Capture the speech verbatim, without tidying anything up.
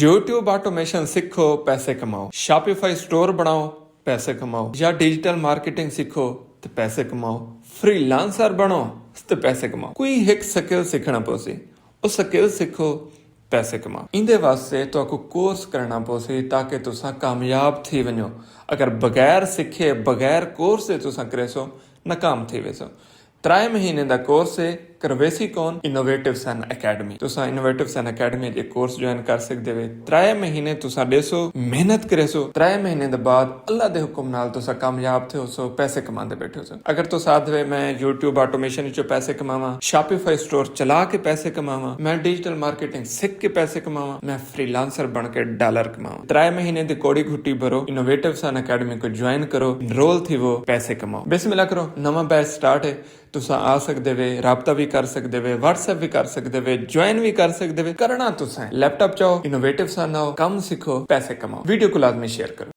یوٹیوب آٹومیشن سکھو، پیسے کماؤ۔ شاپیفائی سٹور بݨاؤ، پیسے کماؤ۔ یا ڈیجیٹل مارکیٹنگ سکھو تے پیسے کماؤ۔ فری لانسر بݨو تے پیسے کماؤ۔ کوئی ہک سکل سکھݨا پوسی، او سکل سکھو، پیسے کماؤ۔ ایندے واسطے تہاکوں کورس کرݨا پوسی تاکہ تساں کامیاب تھی ونڄو۔ اگر بغیر سکھے، بغیر کورس دے تساں کریسو، ناکام تھی ویسو۔ ترائے مہینے دا کورس ہے، کرویسی کون؟ انوویٹو سن اکیڈمی۔ تساں انوویٹو سن اکیڈمی دے کورس جوائن کر سکدے وے۔ ترائے مہینے تساں ݙیسو، محنت کریسو، ترائے مہینے دے بعد اللہ دے حکم نال تساں کامیاب تھیوسو، پیسے کماندے بیٹھوسو۔ اگر تساں آہدے وے میں یوٹیوب آٹومیشن وچوں پیسے کماواں، شاپیفائی سٹور چلا کے پیسے کماواں، میں ڈیجیٹل مارکیٹنگ سکھ کے پیسے کماواں، میں فری لانسر بݨ کے ڈالر کماواں، ترائے مہینے دی کوڑی گھٹی بھرو، انوویٹو سن اکیڈمی کوں جوائن کرو، انرول تھیوو، پیسے کماؤ۔ بسم اللہ کرو، نواں بیچ سٹارٹ ہے۔ تساں آ سکدے وے، رابطہ وی کر سکدے وے، واٹس ایپ وی کر سکدے وے، جوائن وی کر سکدے وے۔ کرݨا تساں لیپ ٹاپ چاؤ، انوویٹو سن آؤ، کم سکھو، پیسے کماؤ۔ ویڈیو کوں لازمی شیئر کرو۔